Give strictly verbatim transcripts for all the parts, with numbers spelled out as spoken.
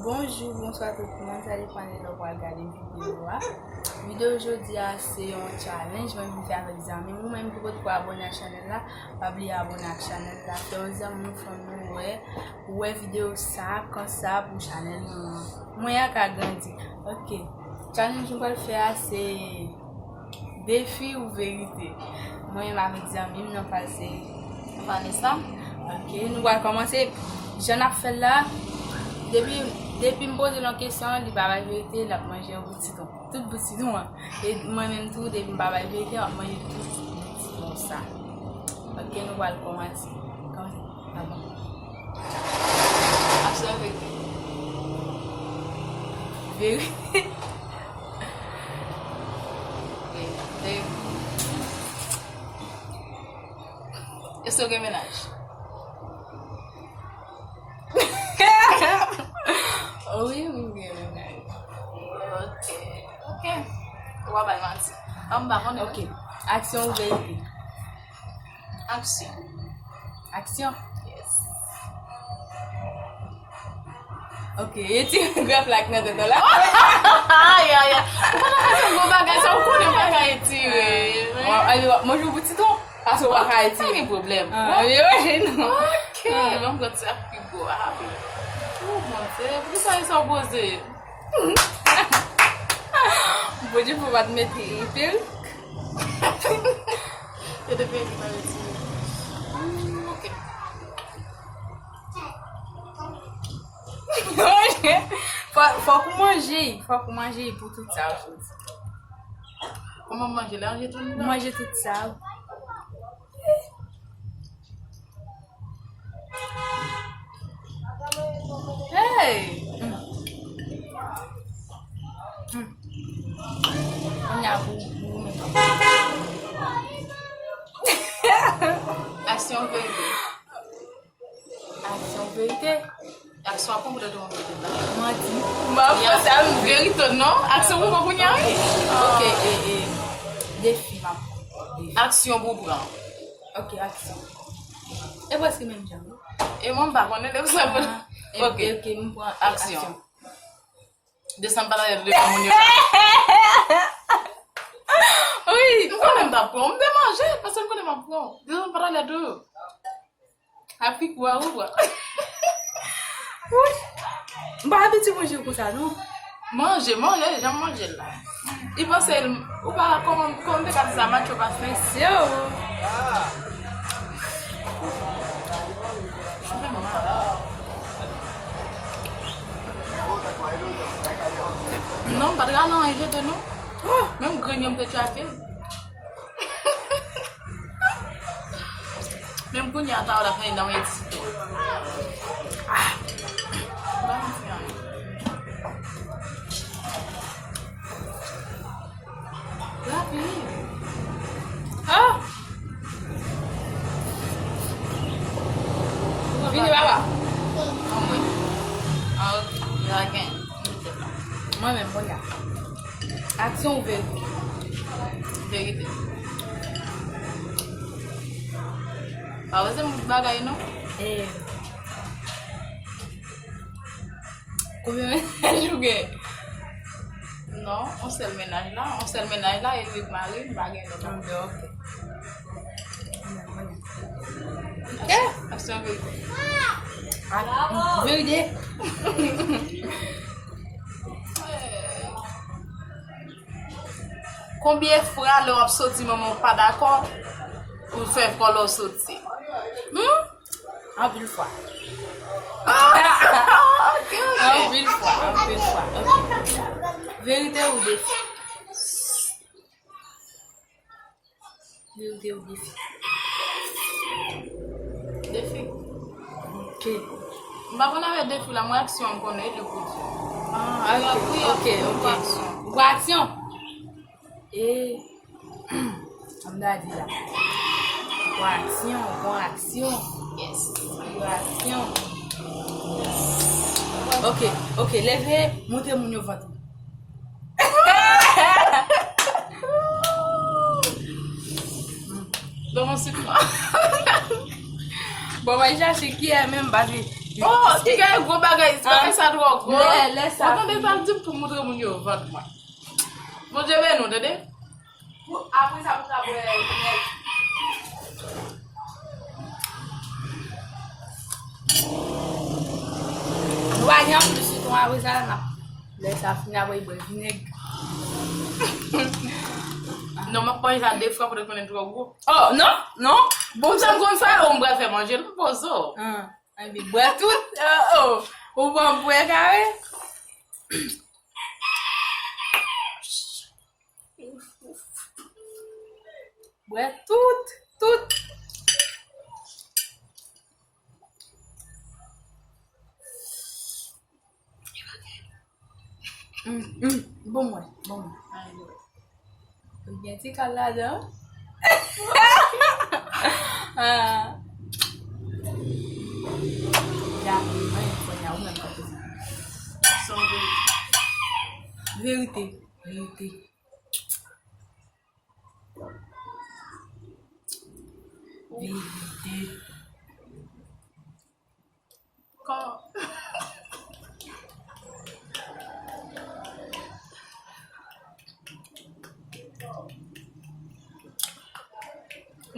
Bonjou, bonswa tout moun, sa depann de lè w pral gade videyo a. Videyo jodi a se yon challenge mwen vin fè avèk zanmi m. Ou menm ki potko abòne ak chanèl la, pa bliye abòne ak chanèl la. Fè yon zanmi w, fanmi w wè, wè videyo sa, konsa pou chanèl nou an, mwen an ka grandi. Ok, challenge nou pral fè a se defi ou verite? Mwen menm avèk zanmi m, non pa l se Vanessa. Ok, nou pral kòmanse. Jan n ap fè l la, depi, depi m poze l yon kesyon, li pa bay verite, l ap manje yon bout sitwon. Tout bout sitwon an. E mwen menm tou, depi m pa bay verite, m ap manje tout bout sitwon sa. Ok, nou pral kòmanse. Kòmanse. Aksyon, verite? Verite. Verite. Èske w gen mennaj? Wi, m gen mennaj. Ok. Ok. Ou pa bay manti. An m pa konnen. Ok. Aksyon ou verite? Aksyon. Aksyon? Yes. Ok, retire grap la k nan tèt ou la. Ay, ay, ay. Ou pa nan fè gwo bagay sa, ou konnen ou pa ka retire. Mwen, w ap manje yon bout sitwon, paske ou pa ka retire. Pa gen pwoblèm. Ah, wi, wi, non. Ok, ban m pran ti sa k pi gwo a. Oh, Bondye, poukisa e sa w poze? Bondye pou w pa t mete perik. E de perik mwen retire. Hmm, ok. Fò, fòk ou manje, fòk ou manje pou tout sa ou soti. Kòman manje la? Manje tout sa. Manje tout sa. Hey! Mm. Mm. Kounye a pou, pou ou menm. Aksyon verite. Aksyon verite. Aksyon ap pran pou tèt ou yon verite la. Manti. M ap fè sa, m verite non. Aksyon pou mwen kounye a, wi. Ok, e, e, defi, m ap pran. Defi. Aksyon pou pran. Ok, aksyon. E prèske menm jan, wi. E mwen, m pa konnen, depi sa mwen. Ah, e, ok, e, ok, m pran, e, aksyon. Aksyon. Desann pa talè de moun yo. Wi. M konnen m t ap pran. M te manje, paske m konnen m ap pran. Desann pa talè de. Apik wa ou wa. Wi. M pa abitye manje konsa, non. Manje, manje, jan m manje l la. Li panse l, ou pa kòman, kòman te ka di sa, match yo pa fè. Mesye o. Non, m pa t rale anyen jete, non. Menm grenn yo m te tchake. Menm kounye a, ta w la fè nan yon ti. Ah! Rapid. Ah! Vini, papa. Anmwey. Ah, ok. Mwen menm, kounye a. Aksyon ou verite? Verite. Pa bezwen m bagay, non. Eh. Konbyen mennaj ou gen? Non, yon sèl mennaj la, yon sèl mennaj la, e li k mari m, m pa gen lòt. Ah, ok. Eh! Aksyon verite. Ah, verite. Konbyen fwa lè w ap soti manman w pa dakò, ou fè kò lè w soti? Hmm? Anpil fwa. Ah, ok, ok. Anpil fwa, anpil fwa. Ok. Verite ou defi? Verite ou defi? Defi. Ok. M pa konn avè defi la, mwen aksyon m konnen, e li pou di. Ah, ok, ok, ok. Ou pran aksyon. Ou pran aksyon? E, ann gade la. Ou pran aksyon, ou pran aksyon. Yes. Ou pran aksyon. Yes. Ok, ok, leve, montre moun yo vant ou. Bon, mwen sitwon. Bon, mwen chache kiyès menm, paske Oh, ki gen gwo bagay, bagay sa twò gwo. Lè, lè sa. Mwen tande sa l di m pou moutre moun yo vant mwen. Bondye beni w, tande? Pou, apre sa, pou ta bwè vinèg. Nou pa gen anpil sitwon apre sa, n ap, lè sa fini, apre bwè vinèg. Non, m ap manje sa de fwa pou te konnen twò gwo. Oh, non, non. Bon, sa m konn fè, ou m pral fè manje l pou poze w. Ah, anben, bwè tout. Oh, oh. Ou pran bwè kare. Bwè tout, tout. Mm, mm, bon mwen, bon mwen. Ou gen ti kal ladan. Ah. Ya, mwen, mwen, ya, ou menm, kòm se. Verite, verite. Verite. Kò.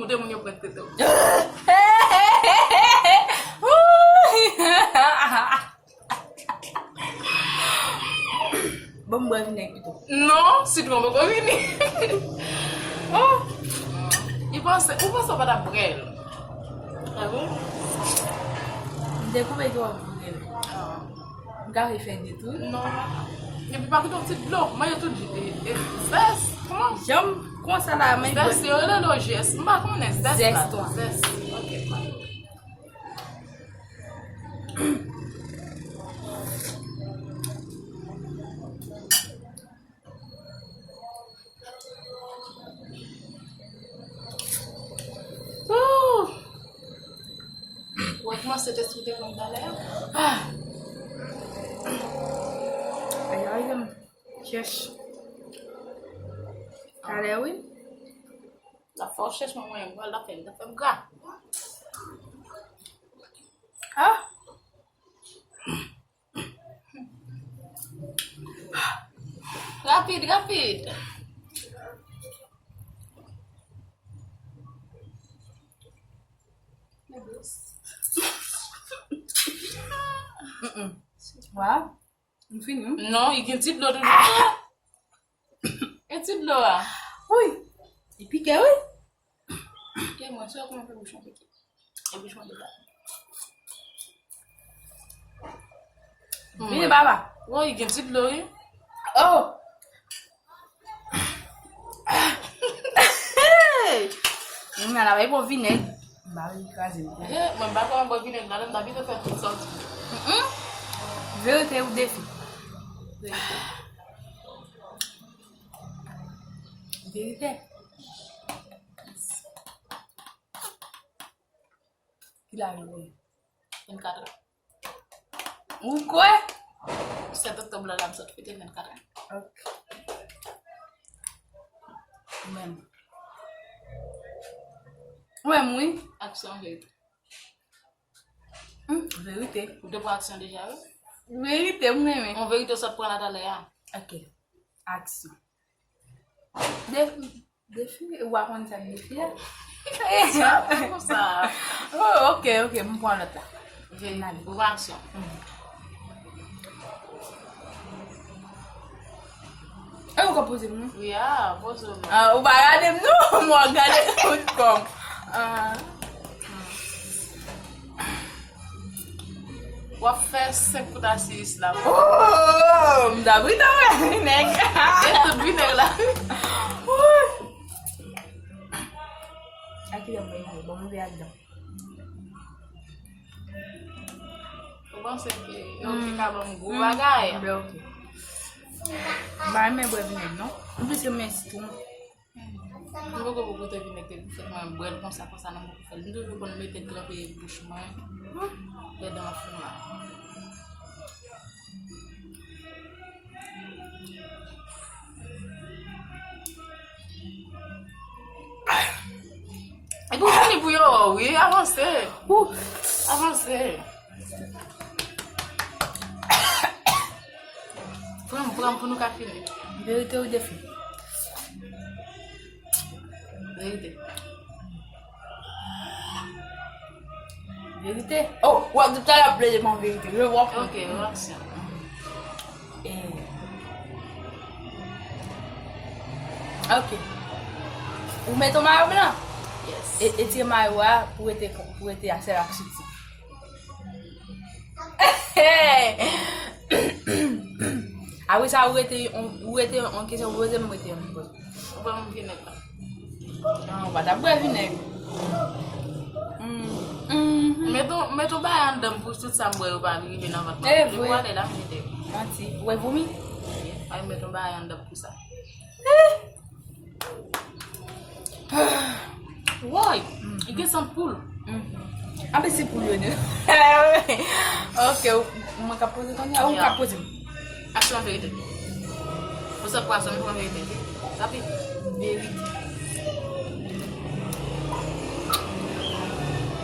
Moute moun yo pran tete w. Bon, m bwè vinèg pito. Non, sitwon poko vini. Oh. Li panse, ou panse w pa t ap bwè l? Ah bon? M te koupe twò vre. Ah. M ka refè de tou. Non. Epi pa kite yon ti dlo. Mwen yo tout di, e, e, zès. Kòman? Janm konsa la, men zès, yo rele l zès. M pa konnen zès la. Zès, toi. Zès. Ok. Ooh! Ou wè kòman Sentespri te konn talè a? Ah! Ay, ay, m chèch. Talè, wi. L ap fè w chèch, mwen, mwen, mwen, l ap fè, l ap fè m gra. Ah! Rapid, rapid. Mm-mm. Wa, m fini. Non, li gen ti dlo toujou. E ti dlo a. Wi. Li pike, wi. Ke mwen, se kòman fè bouch mwen pike. E bouch mwen pike. Vini, papa. Woy, gen ti dlo, wi. Oh! Mwen la bay bon vinèg. M pa vle kraze l. Eh, mwen pa konn bwè vinèg la, m ta pito fè tout sòt. Mm-mm. Verite ou defi? Verite. Verite. Ki laj ou ye? Vennkat an. Ou kwè? Sèt oktòb la, la m sot fete vennkat an. Ok. Ou menm? Ou menm, wi. Aksyon, verite. Hmm, verite. Ou te pran aksyon deja, wi. Verite, m renmen. Yon verite w sot pran la talè a. Ok. Aksyon. Defi, defi, ou pa konn sa k defi a? Sa, konsa. Oh, ok, ok, m pran lòt la. Vin, ou pran aksyon. E ou ka poze m, non? Wi, a, poze m. Ah, ou pa gade m, non? Mwen gade tout kòm. Ah. W ap fè senk kout asiz la. Oh, m ta pito wè vinèg. E tout vinèg la. Ooh. A kilè m pral manje? Bon, m rive ak dan. Ou panse ke yo te ka ban m gwo bagay? Ben, ok. M pa renmen bwè vinèg, non. Anplis, yo men sitwon. M poko poko te vin mete pou fèt mwen bwè l konsa, konsa nan mwen pou fè l. M toujou konn mete l tranpe bouch mwen. Lè dan an fè mal. Epi w fini pou yo, wi, avanse. Avanse. Pran pou nou ka fini. Verite ou defi? Verite. Verite? Oh, w ap di talè ap plede ban verite. Je vois plus. Ok, reaksyon. E, ok. Ou mete yon mayo blan? Yes. E, etire mayo a pou rete, pou rete a sèl ak soti. Apre sa, ou rete, ou rete yon kesyon poze, m rete yon poze. Ou pa moun ki nèg la. Non, ou pa t ap bwè vinèg. Mm, mhm. Met yon, met yon bagay anndan m pou tout sa m bwè yo pa rive nan vant mwen. E vre. Pou ale la, m mete. Manti. Ou wè vomi? Ay, met yon bagay anndan m pou sa. Woy, li gen sant poul. Mhm. Anben se poul yo de. Ok, ou, mwen k ap poze kounye a, ou k ap poze m. Aksyon verite. Pou sa pwason, pou verite. Sapi. Verite.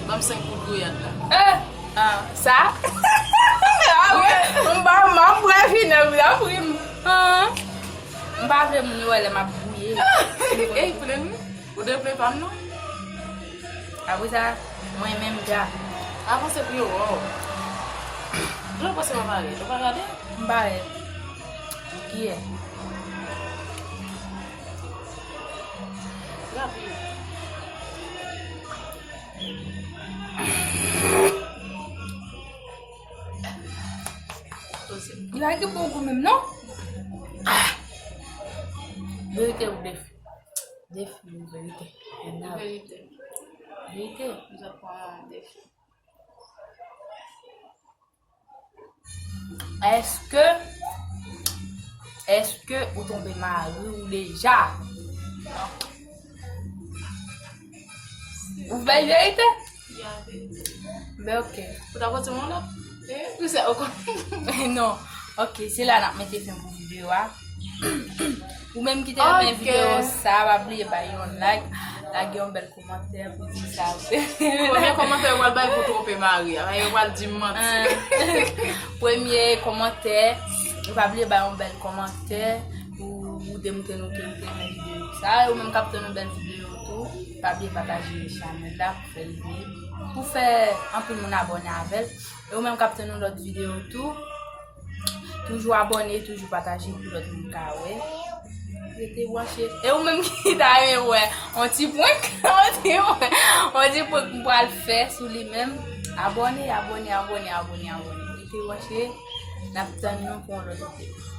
Ban m senk kout gouyad la. Eh! Ah, sa? Ah, wi. M pa, m ap bwè vinèg la, wi. Ah. M pa vle moun yo wè lè m ap gouye. Ey, plen wi. Ou dwe plen pa m non. Apre sa, mwen menm dja. Avanse pou yo wè w. Jan w panse mwen parèt? Ou pa gade? M parèt. Kiyè? Rapid. Li pa gen bon gou menm non. Ah! Verite ou defi? Defi, verite. Verite. Verite. Mwen pran defi. Èske, èske ou twonpe mari w deja? Ou bay verite? Ya, verite. Ben, ok. Ou ta pote yon lòt? Eh, ou se, ou kon- Non. Ok, se la n ap mete fen pou videyo a. Ou menm ki te renmen videyo sa, pa bliye bay yon like, lage yon bèl kòmantè pou di sa. Premye kòmantè yo pral bay pou twonpe mari a, yo pral di m manti. Ah. Premye kòmantè, ou pa bliye bay yon bèl kòmantè pou, pou demontre nou ke ou te renmen videyo sa. E ou menm k ap tann yon bèl videyo tou, pa bliye pataje chanèl la pou fè rive, pou fè anpil moun abòne avè l. E ou menm k ap tann yon lòt videyo tou, toujou abòne, toujou pataje pou lòt moun ka wè. Rete branche. E ou menm ki ta renmen wè yon ti prank, yon ti prank, yon ti prank m pral fè sou li menm, abòne, abòne, abòne, abòne, abòne. Rete branche, n ap tann nou pou yon lòt videyo.